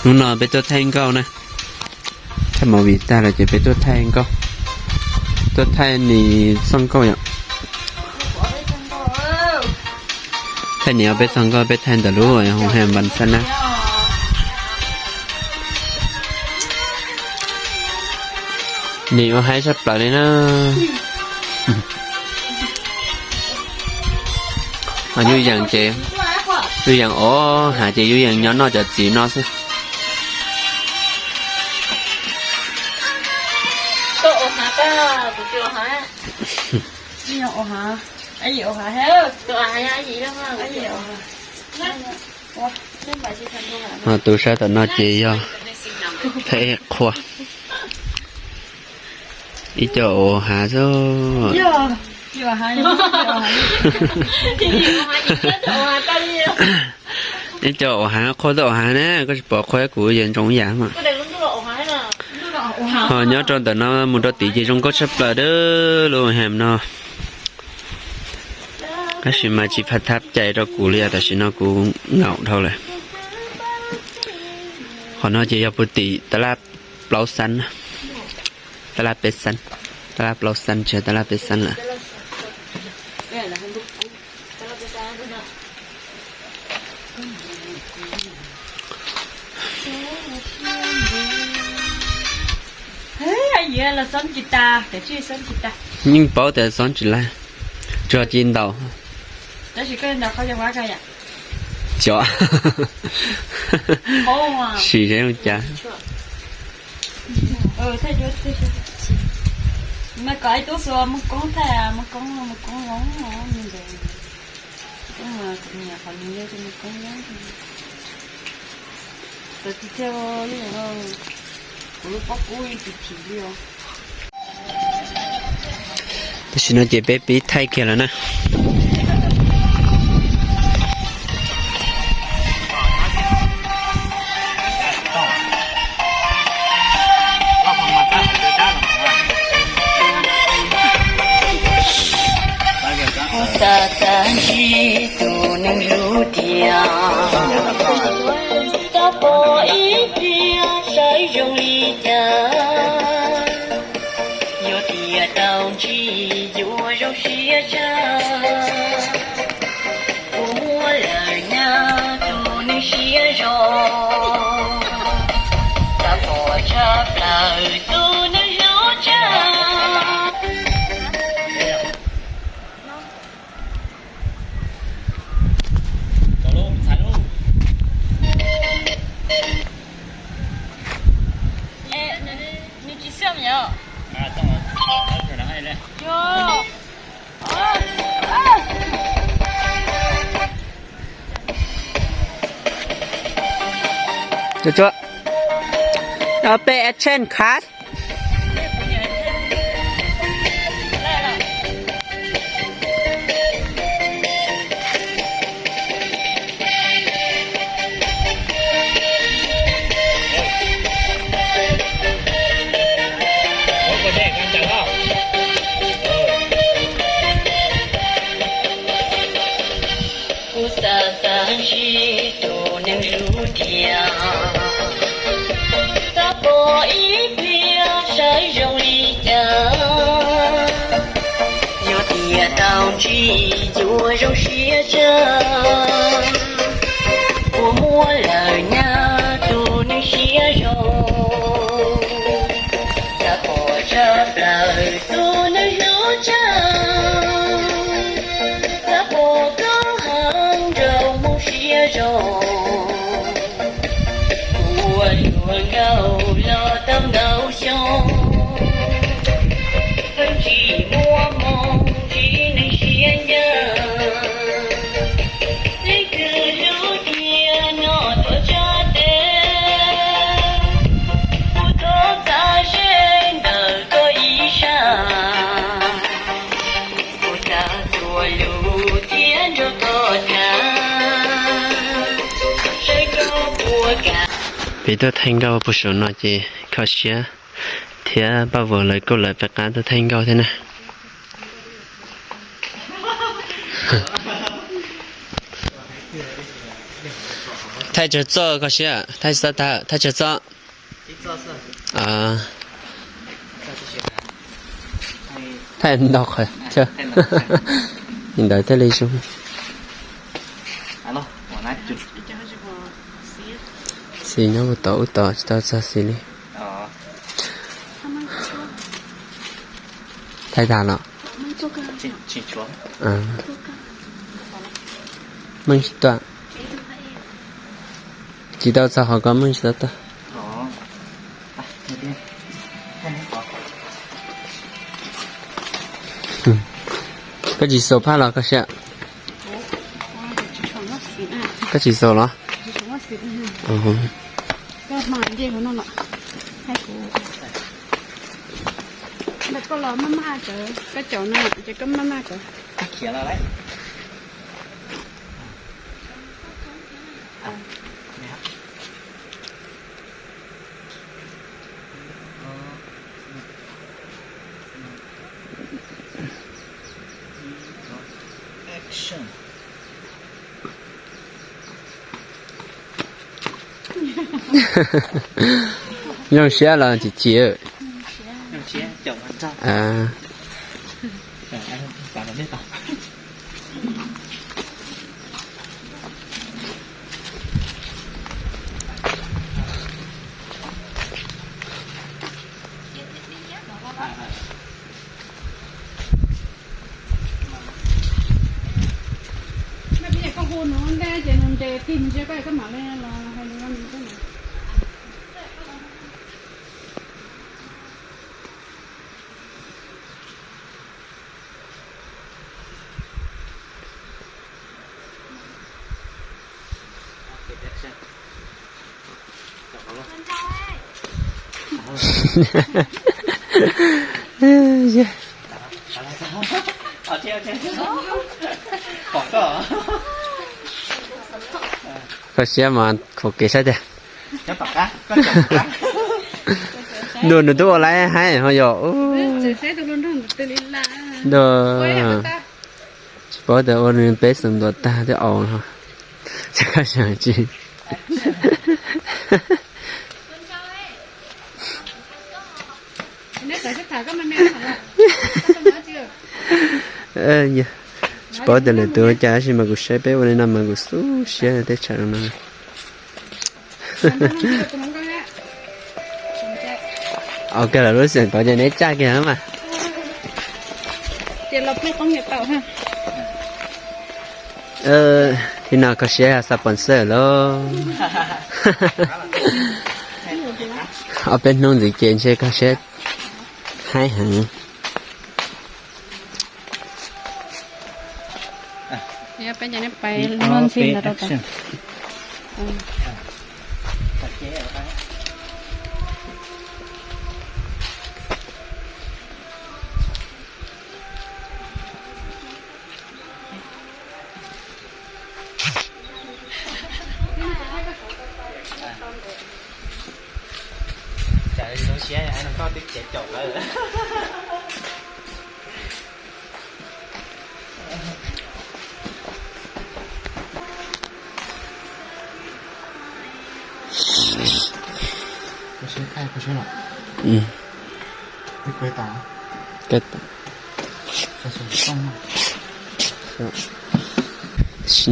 Hnub no peb tuaj thaij nkauj na. Thaij movie tag lawm ces peb tuaj thaij nkauj, tuaj thaij nis txoj nkauj yom. Thaij nis ob peb txoj nkauj, peb thaij ntawm lub hoo he npas xab na. Nim ua haib tshaj plaws li na. Yub yees ces, yub yees ua hav ces yub yees nyob noj cov txiv no xwb. Ho tus sab tom no ces yog Thaj Ej Qhua. Ib co ua hav xwb. Ib co ua hav, Qhua tuaj ua hav na, koj tsis pom Qhua kuv yeej ntsoov yam mas. Ho nyob rau ntawm no mus rau tid ces zoo nkauj tshaj plaws dab lub hem no. Tab sis mas tsis pha thab cai rau kuv li os, tam sim no kuv ngaum dhau lawm. Qhov no ces yog puag tim tab laj plaub xab, tab laj peb xab, tab laj plaub xab tsis yog tab laj peb xab lawm. Yeej paub tias xob tsis laij, tsuas ci ntaus. Cov, sim seb zoo cas. Tam sim no ces peb pib thaij kiag lawm na. Kuv xav xav ntsib tus neeg hlub tiag, xav pom ib pliag saib zoo li cas. Yog tias tau ntsib yuav zoo siab tshaj, kuv muab lawm nyab tus neeg siab zoo. Xav pom tshaj plaws tus neeg hlub tshaj. Pay attention, class. Kuv xav xav ntsib tus neeg hlub tiag, xav pom ib pliag saib zoo li cas. Yog tias tau ntsib yuav zoo siab tshaj, kuv muab lawm nyab tus neeg siab zoo. Xav pom tshaj plaws tus neeg hlub tshaj, xav pom koj heev nraug mus siab zoo. Kuv ua luag nkauj los tau ntau xyoo, pheej tsis muaj hmoo ntsib neeg siab ncaj. Leej twg hlub tiag no tuav tsa tes, kuv thov txav ze ntawm koj ib sab. Kuv xav txuas lus thiab nrog koj tham, saib koj puas kam. Peb tuaj thaij nkauj puag saum no ces kho siab thiab paj vos lawv kuj lawv peb qab tuaj thaij nkauj thiab na. Thaij tsawg txoj koj siab, thaij xav tag, thaij tsawg txoj? Thaij ntau qhov thiab. Li ntawd thiaj li zoo. Xis nyob puag tod, ub tod tsis tau txog xis li. Thaij tag los? Meej tsis tuaj. Tsis tau txog qhov ko, meej tsis tau tuaj. Koj tsis xaus phaj los koj siab? Koj tsis xaus los? Koj los maj maj cawv, koj caum no ces koj maj maj cawv. Zoo siab los chim chim? Koj siab mas khaum kev saib tiag. Dua nws twb ua laib haib ho yom. Dua, tsis paub tias ua nws peb xeem ntuas tag twb aus no. Koj xav tsis? Tsis paub tias lwm tus ua cas tab sis mas kuv saib peb ua li no mas kuv xub siab teb chaws no. Ua kiag lawv lub xeem tod ces neb caj kiag mas. Li no koj siab xa pom xawj lauj. Ob peb hnub ntxiv ces ntshe koj siab haib heev. Tam sim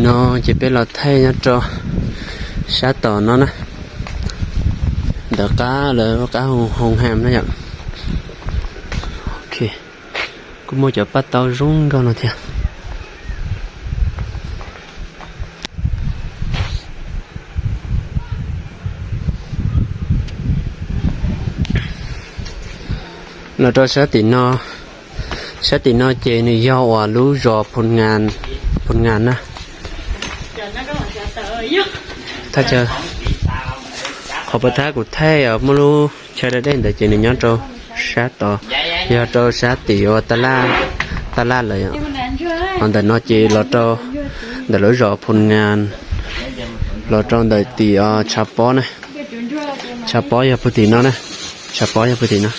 no ces peb los thaij nyob rau sab tom no na, ntawm qab lawv qab hoo ham na yom. Kuj muaj cov paj taub zoo nkauj no thiab. Los rau sab tim no, sab tim no ces nws yog uas lub zos Phu Ngas, Phu Ngas na. Qhov puas thab kuv thaij muaj lub chaw daj dej ntawd ces nws nyob rau sab tod, yog rau sab tim uas taj laj lawm. Ho ntawm no ces los rau ntawm lub zos Phu Ngas, los rau ntawm tim tshav pob na. Tshav pob yog puag tim no na, tshav pob yog puag tim no.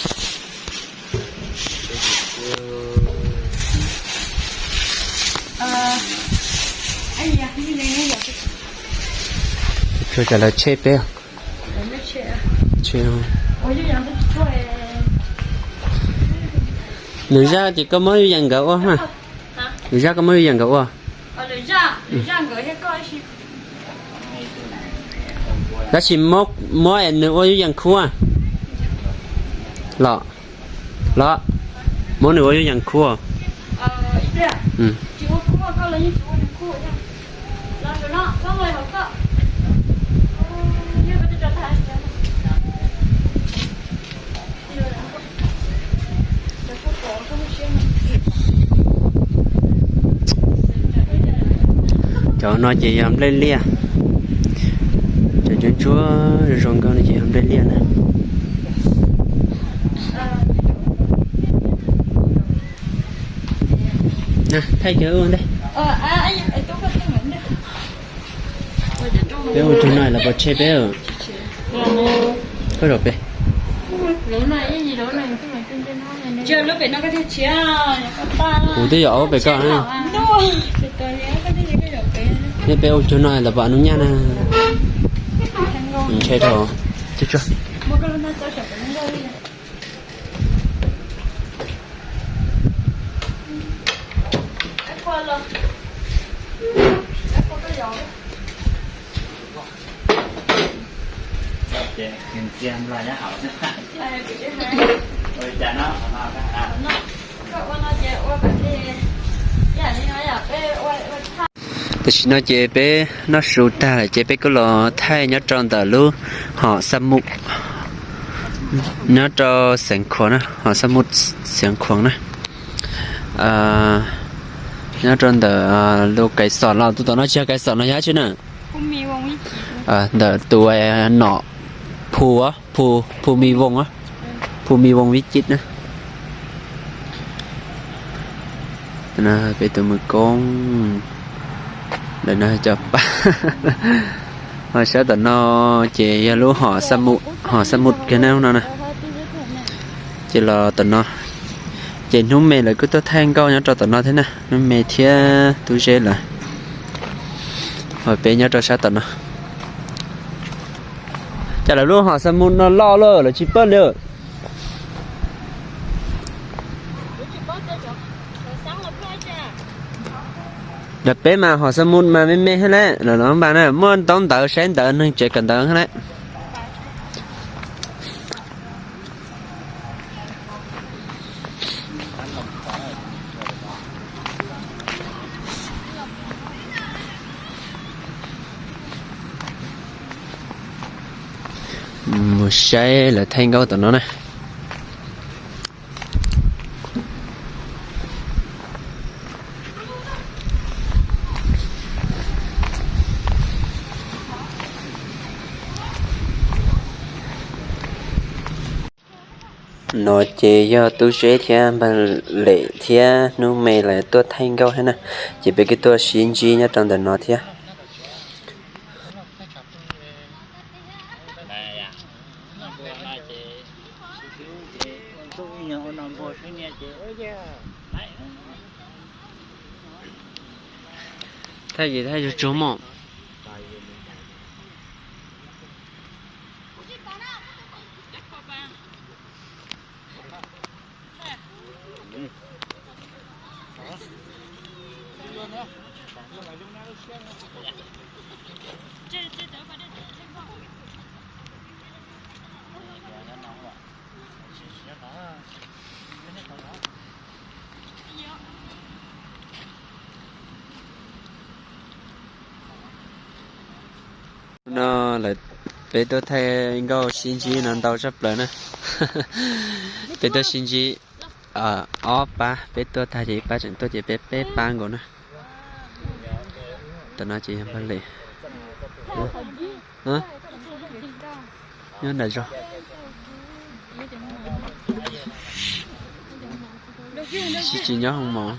Tsam lawv tshem peb. Lwm zaj ces koj muab yuj yees nkawd ua na. Lwm zaj koj muab yuj yees nkawd ua. Tab sis muab nws ua yuj yees khub los, los muab nws ua yuj yees khub. Cov no ces yog nplej liaj. Cov ntsuab ntsuab zoo zoo nkauj no ces yog nplej liaj na. Thaij kiag ua ntej. Peb ua tug no los puas tshem peb? Koj zaum pem. Kuv twb yuav ua pem koj. Neb peb ua tug no los puas nub nyaj na? Ntshe dhau. Tam sim no ces peb noj su tag lawm ces peb kuj los thaij nyob rau ntawm lub hom xa mus, nyob rau Xeev Khuam na, hom xa mus Xeev Khuam na. Nyob rau ntawm lub Kais Xom los tus tom no tsis yog Kais Xom no yog dab tsi na? Ntawm tus nom Phu, Phu, Phu Mi Voos, Phu Mi Voos Vib Cib na. Peb tus mwm koob, ntawm no cov pab. Ho sab tom no ces yog lub hom xa mus kiag na no na. Ces los tom no, ces hnub me lawv kuj tuaj thaij nkauj nyob rau tom no thiab na, hnub me thiab Tub Zeb lawv. Ho peb nyob rau sab tom no. Cas lawv lub hom xa mus no loj lawm lawv tsis pab li. Lawv peb mas hom xa mus mas me me thiab lawm, lawv los npaj na muaj ntaub ntawv saib ntawv neeg tsev kawm ntawv thiab lawm. Mus saib lawv thaij nkauj tom no na. No ces yog Tub Zeb thiab Npawg Lem thiab hnub me lawv tuaj thaij nkauj thiab na, ces peb kuj tuaj sib ntsib nyob rau ntawm no thiab. Thaij ces thaij tsuag tsuag mog. No lawv, peb tuaj thaij nkauj sib ntsib no ntau tshaj plaws na. Peb tuaj sib ntsib ob pab, peb tuaj tag ces ib pab tseem tuaj ces peb peb pab nkaus na. Tam no ces yog Npawg Lem. Nyob nram zos. Tsis tsis nyob hoo mos.